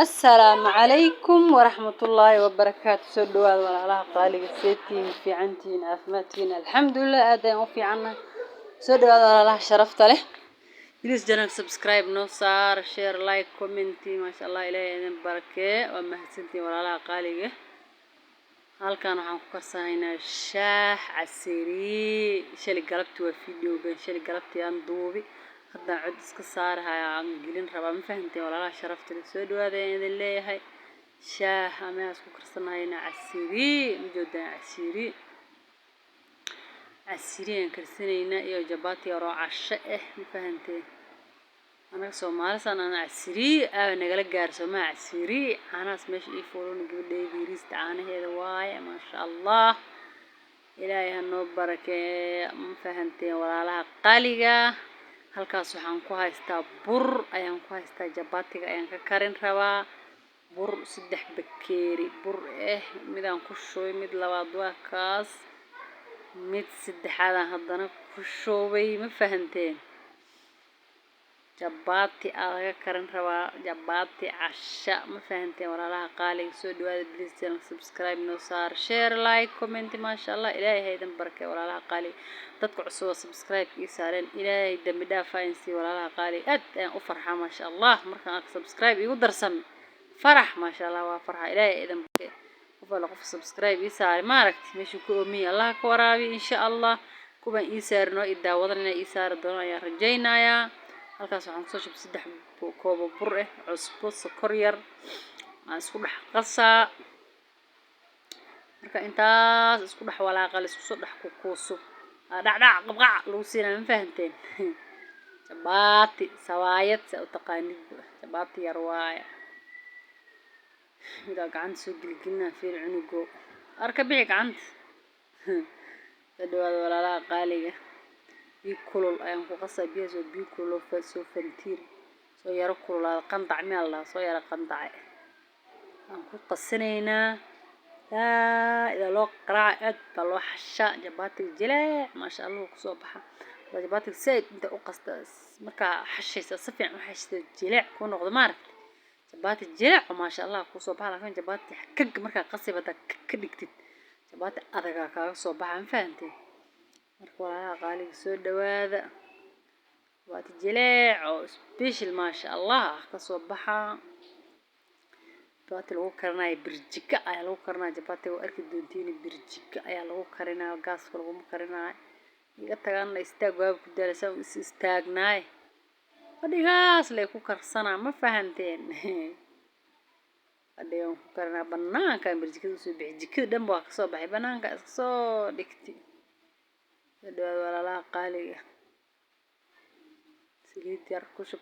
Assalaamu calaykum waraxmatullaahi wabarakaatu. Soo dhawaada walaalaha qaaliga, seetihiin, fiicantihiin, caafimaadkiin? Alxamdulilah, aad ayaan u fiicannahay. Soo dhawaada walaalaha sharafta leh. Please channel subscribe noo saar, share, like, comment. Maasha Allah, Ilaahay idin barakee. Waa mahadsantihiin walaalaha qaaliga. Halkan waxaan ku karsanaynaa shaah casiri. Shalay galabti waa videogan, shalay galabtii aan duubi, haddaan cod iska saarahaya, aan gelin rabaa. Ma fahanteen walaalaha sharafta leh? Soo dhawaada ayaan idin leeyahay. Shaah amehaas ku karsanaynaa casiri, ma joodaan? Casiri, casiri ayaan karsanaynaa iyo jabaati yaroo casho ah. Ma fahanteen? Anaga Soomaalisaan ana casiri aa nagala gaar soomaa. Casiri caanahaas meesha ii fuulana gabadhayda yariista caanaheeda waaye. Maasha Allah, Ilaahay ha noo barakeeyo. Ma fahanteen walaalaha qaaliga? Halkaas waxaan ku haystaa bur ayaan ku haystaa, jabaatiga ayaan ka karin rabaa. Bur 3 bakeeri bur eh, midaan ku shubay, mid labaad waa kaas, mid saddexaadaan haddana ku shubay. Ma fahanteen? Jabaati aa laga karin rabaa, jabaati casha. Ma fahanteen walaalaha qaaliga? Soo dhawaada. Please channel subscribe noo saar, share, like, comment. Maasha Allah, Ilaahay ha idin barakeeyo walaalaha qaaliga. Dadka cusub oo subscribe ii saareen, Ilaahay dambi dhaaf ha idin siiyo walaalaha qaaliga. Aad ayaan u farxaa, maasha Allah, markaan arko subscribe igu darsame. Farax, maasha Allah, waa farxa. Ilaahay ha idin barakeeyo. Qof alla qof subscribe ii saaray, maaragtay, meeshuu ku oomiya Allah ka waraabiyo, insha Allah. Kuwan ii saarin oo i daawadan inay ii saari doonaan ayaan rajaynayaa. Halkaas waxaan kusoo shubay 3 koobo bur ah, cusbo, sokor yar, aan isku dhex qasaa. Marka intaas isku dhex walaaqa, la isku soo dhex kukuuso, dhacdhac qabqac lagu siinaa. Ma fahanteen? Jabaati, sawaayad, saa u taqaanidba, jabaati yar waaye. Midaa gacanta soo gelgelinaa, fiir cunugo arka, bixi gacanta. Soo dhawaada walaalaha qaaliga. Biyo kulul ayaan ku qasaa. Biyahaas waa biyo kulul oo soo fantiir, soo yaro kululaada, qandac miyaa la dhahaa, soo yaro qandace aan ku qasanaynaa. Zaa-id aa loo qaraaca, aad baa loo xashaa. Jabaatiga jileec, maasha Allah, wuu kusoo baxa. Haddaa jabaatiga zaaid inta u qasta, markaa xashaysa, si fiican u xashta, jileec kuu noqdo, maaragtay, jabaati jileec oo maasha Allah kusoo baxa. Laakiin jabaati kag markaa qasib haddaa kag ka dhigtid, jabaati adagaa kaaga soo baxa. Ma fahanteen? Marka walaalaha qaaliga, soo dhawaada. Jabaati jileec oo special, maasha Allah, ah kasoo baxa. Jabaati lagu karinayo birjiko ayaa lagu karinaya jabaatiga. Waa arki doontiin, birjiko ayaa lagu karinaya, gaaska laguma karinayo. Iga tagaana istaag waaba ku daalaysaa, is istaagnaay, fadhigaas lay ku karsanaa. Ma fahanteen? Fadhigan ku karinaa, banaankaan birjikada usoo bixi, jikada dhan waa kasoo baxay, banaanka iska soo dhigti. Soo dhawaada walaalaha qaaliga. Saliid yar ku shub,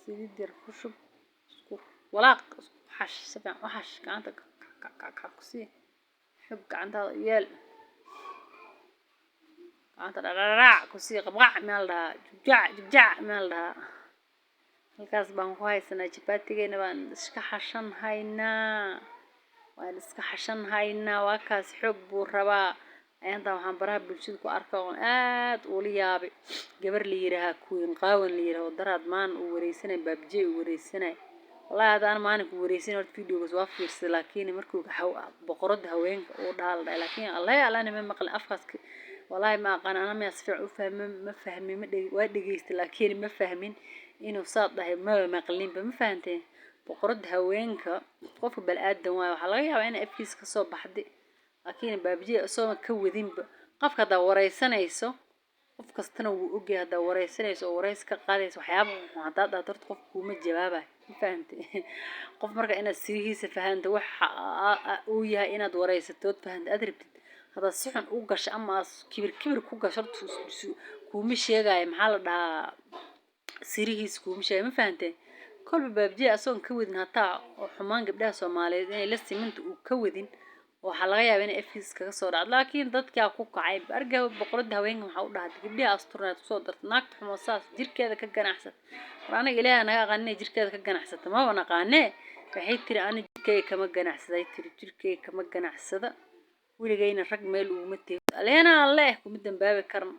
saliid yar ku shub, isku walaaq, isku xash, si fiican u xash, gacanta kak ku sii xog, gacantaada u yeel, gacanta dhadhadhac ku sii, qabqac miyaa la dhahaa, jugjac jugjac miyaa la dhahaa. Halkaas baan ku haysanaa jabaatigeena, baan iska xashan haynaa, waan iska xashan haynaa. Waa kaas, xoog buu rabaa. Ayaantan waxaan baraha bulshada ku arka oon aad ula yaabay gabar la yidhaahaa Queen Qaawan la yidhaha, oo daraad maalin uu wareysanay, Baabjey uu wareysanay. Wallahi hadda ana maalinka uu wareysanay horta videogaas waa fiirsaday, laakiin markuu boqoradda haweenka uu dhaha la dhahay, laakiin Allah allana ma maqlin afkaas. Wallahi ma aqaan ana, miyaa si fiican u fahmin? Ma fahmin, ma dheg, waa dhegeystay laakiin ma fahmin inuu saad dhahay, maba maqlinba. Ma fahanteen? Boqoradda haweenka, qofka bal-aadan waayo, waxaa laga yaabaa inay afkiisa kasoo baxday, laakiin Baabjiya isagoon ka wadinba. Qofka haddaa wareysanayso, qof kastana wuu ogyahay, haddaa wareysanayso oo wareysi ka qaadayso, waxyaaba xun haddaad dhahdo, horta qof kuuma jawaabayo. Ma fahantay? Qof marka inaad sirihiisa fahanto, waxa uu yahay inaad wareysatood fahanto aad rabtid, haddaad si xun u gasho ama aad kibir kibir ku gasho, horta kuuma sheegayo, maxaa la dhahaa, sirihiisa kuuma sheegayo. Ma fahanteen? Kolba Baabjiya asagoon ka wadin hataa oo xumaan gabdhaha Soomaaliyeed inay la siminta uu ka wadin, waxaa laga yaabaa inay afkiisa kaga soo dhacdo, laakiin dadkaa ku kacay arga boqoradda haweenka. Maxaa u dhahatay gabdhihi asturnaad kusoo darta, naagta xumo saas jirkeeda ka ganacsata? War aniga Ilaaha naga aqaan inay jirkeeda ka ganacsata, maba naqaanee. Waxay tiri, ani jirkeyga kama ganacsaday tiri, jirkeyga kama ganacsada, weligayna rag meel uguma tegin. Aleena alleh, kuma dambaabi karno.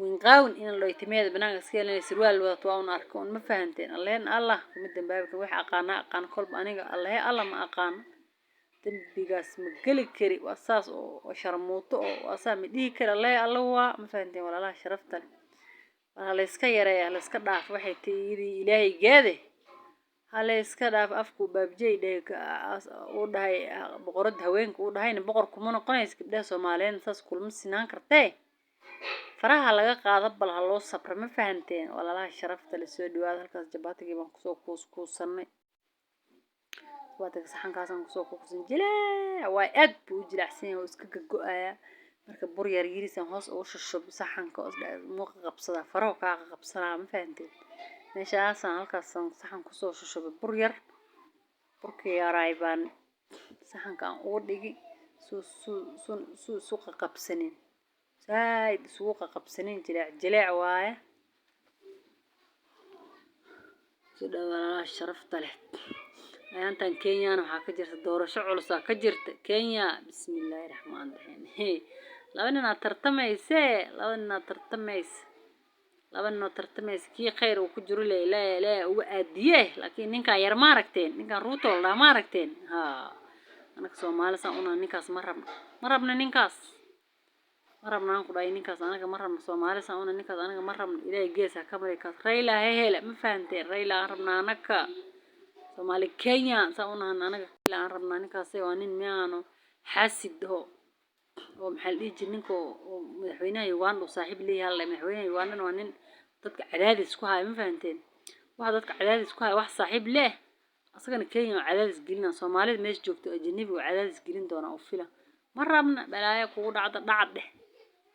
Winqaawin in la timeeda banaanka iska yeelanay, surwaal wadato waa un arko un. Ma fahanteen? Alleen Allah kuma dambaabi karo. Wax aqaana aqaan kolba aniga Allahe Allah ma aqaano, dambigaas ma geli kari. Waa saas oo sharmuuto oo waa saa ma dhihi kari. Allahe Allah waa. Ma fahanteen, walaalaha sharafta leh? War ha la iska yareeya, ha la iska dhaafo. Waxay tihi Ilaahay geede, ha la iska dhaafo. Afku baabjey dhahay uu dhahay boqoradda haweenka uu dhahayna boqor kuma noqonayso. Gabdhaha Soomaaliyeed saas kulma sinaan kartee, faraha laga qaado, bal ha loo sabra. Ma fahanteen, walaalaha sharafta leh? Soo dhawaada. Halkaas jabaatigii baan kusoo kuuskuusanay. Jabaatiga saxankaasaan kusoo kuusan, jileec waa, aad buu u jilicsan yahay oo iska gago-aya. Marka bur yar yariisaan hoos ugu shushub saxanka oo muuqa qabsadaa, faraho kaa qabsanaa. Ma fahanteen? Meeshaasaan halkaasaan saxan kusoo shushubay bur yar. Burkii yaraay baan saxanka aan ugu dhigi suu suu suu suu isu qaqabsanin, zaaid isugu qaqabsanin. Jileec jileec waaye. Soo dhawaada, walaalaha sharafta leh. Ayaantan Kenyana waxaa ka jirta doorasho culusaa ka jirta Kenya. Bismillaahi raxmaani raxiim. Laba nin aad tartamaysee, laba nin aad tartamaysa, laba nin oo tartamaysa, kii khayr uu ku jiro le le uga aadiye. Laakiin ninkan yar ma aragteen? Ninkan Ruuto la dhaha ma aragteen? Haa, anaka Soomaali saan una ninkaas ma rabno, ma rabno ninkaas, ma rabno aan ku dhahay ninkaas anaga ma rabno. Soomaali saan una ninkaas anaga ma rabno. Ilaahay gees ha ka mari kaas. Raila ha hele. Ma fahanteen? Raila aan rabnaa anaka Soomaali Kenya saan unahan anaga Raila aan rabnaa. Ninkaas waa nin miyaano xaasid oo maxaa la dhihi jiray, ninka oo madaxweynaha Uganda uu saaxiib leeyahay la madaxweynaha Ugandana waa nin dadka cadaadis ku haya. Ma fahanteen? Waxa dadka cadaadis ku haya wax saaxiib leh, asagana Kenya oo cadaadis gelina, Soomaalida meesha joogto ajnabi oo cadaadis gelin doona oo fila. Ma rabna balaayo kugu dhacda dhacad dheh.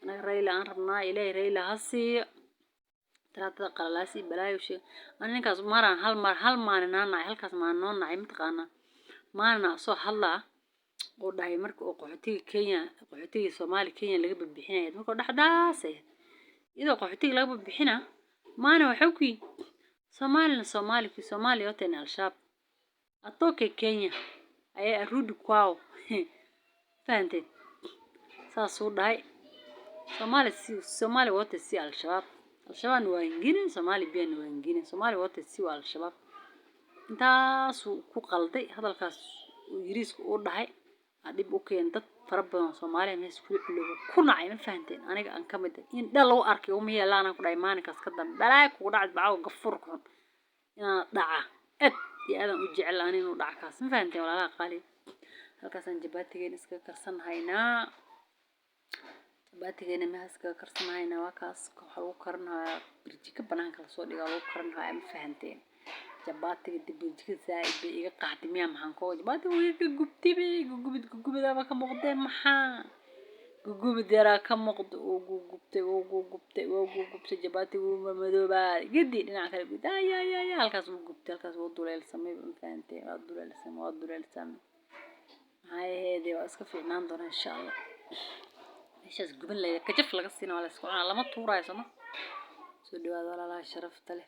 Anaga Raila aan rabnaa. Ilaahay Raila ha siiyo. Taraatada qalalaasi balaayo sheeg. Ani ninkaas maraan hal mar hal maalin aan nacay, halkaas maalin noo nacay. Mataqaanaa maalin aan soo hadlaa oo dhahay marka oo qaxootiga Kenya, qaxootiga Soomaali Kenya laga bixinaya, marka dhexdaas ay iyadoo qaxootiga laga bixina maana waxuu ku yidhi Soomaalina Soomaali ku Soomaali yote ni Al-Shabaab, atoke Kenya ayay arudi kwao. Fahanteen? Saasuu dhahay. Soomaali si Soomaali wote si Al-Shabaab, Al-Shabaab ni wengine, Soomaali pia ni wengine, Soomaali wote si waa Al-Shabaab. Intaasuu ku qalday hadalkaas uu yiriiska uu dhahay aa dhib u keen dad fara badan oo Soomaaliya meesha kula culoobo ku nacay. Ma fahanteen? Aniga aan ka mid ah in dhal lagu arkay uma yeelaan ku dhahay maalinkaas ka dambe balaayo kugu dhacد bacaw gafur xun inaan dhaca aad iyo aadan u jecel ani inuu dhaca kaas. Ma fahanteen, walaalaha qaali? Halkaasaan jabaatigeena iskaga karsan haynaa. Jabaatigeena meeshaas iskaga karsan haynaa. Waa kaas. Waxaa lagu karinayaa birjiko banaanka lasoo dhigaa lagu karin hayaa. Ma fahanteen? Jabaatiga dib birjikada zaaid bay iga qaxday miyaa? Maxaan ka jabaatiga wuu iga gubtay bay gugubid gugubidaaba ka muuqdee. Maxaa gugubid yaraa ka muuqda? Uu gugubtay, wuu gugubtay, wuu gugubtay. Jabaatiga wuu madoobaaday gedi dhinaca kale gud ay ay ay. Halkaas wuu gubtay, halkaas wuu duleelsamay. Ma fahanteen? Waa duleelsamay, waa duleelsamay. Maxay ahaydee, waa iska fiicnaan doonaa insha Allah. Meeshaas guban lahayd kajaf laga siina, waa la isku cunaa, lama tuuraayo sooma. Soo dhawaada, walaalaha sharafta leh.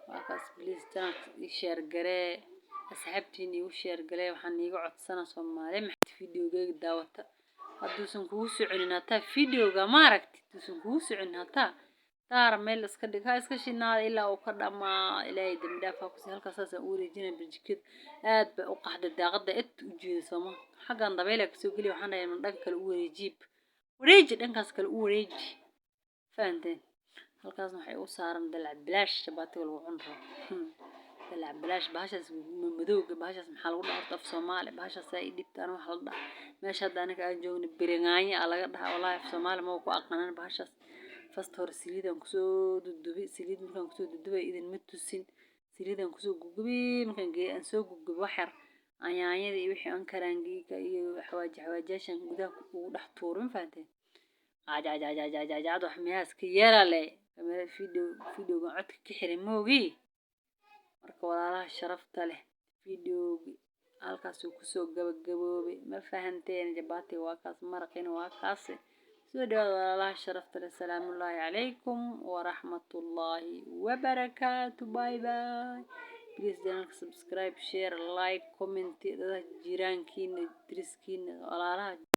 Waa kaas. Please channelka ii share garee, asxaabtiin iigu share garee. Waxaan iiga codsanaa Soomaali maxaad videogeyga daawata hadduusan kugu soconin hataa videoga ma aragtid, hadduusan kugu soconin hataa daar meel iska dhig, ha iska shinaada ilaa uu ka dhamaa. Ilaahay dambi dhaaf ha ku siiyo. Halkaas saasaan u wareejinaya. Birjikada aad bay u qaxday, daaqada ed u jeeda sooma. Xaggan dabayla kasoo geliya. Waxaan dhahay dhanka kale u wareejiib, wareeji dhankaas kale u wareeji. Fahanteen? Halkaasna waxay u saaran dalac bilaash jabaatiga lagu cuni rabo, dalac bilaash. Bahashaas madowga, bahashaas maxaa lagu dhahaa horta af Soomaali? Bahashaas aa ii dhibta ana. Waxa la dhahaa meesha hadda aniga aan joogno biringaanyo aa laga dhahaa. Wallahi af Soomaali ma ku aqaanan bahashaas. First hore saliidaan kusoo dudubay. Saliid markaan kusoo dudubay idin ma tusin. Saliidaan kusoo gugubay. Markaan geey aan soo gugubay wax yar aan yaanyada iyo wixii aan karaangiga iyo xawaaji xawaajiyaashan gudaha ugu dhex tuuray. Ma fahanteen? Qajajajajajajad wax meelahaas ka yeela le kamera video videogan codka ka xiray moogi. Marka walaalaha sharafta leh, videogi halkaasuu kusoo gabagaboobay. Ma fahanteen? Jabaatiga waa kaas, maraqina waa kaas. Soo dhawaada, walaalaha sharafta leh. Salaamullaahi calaykum waraxmatullaahi wabarakaatu. Bye bye. Please channelka subscribe, share, like, comment. Dadaha jiraankiina, deriskiina, walaalaha.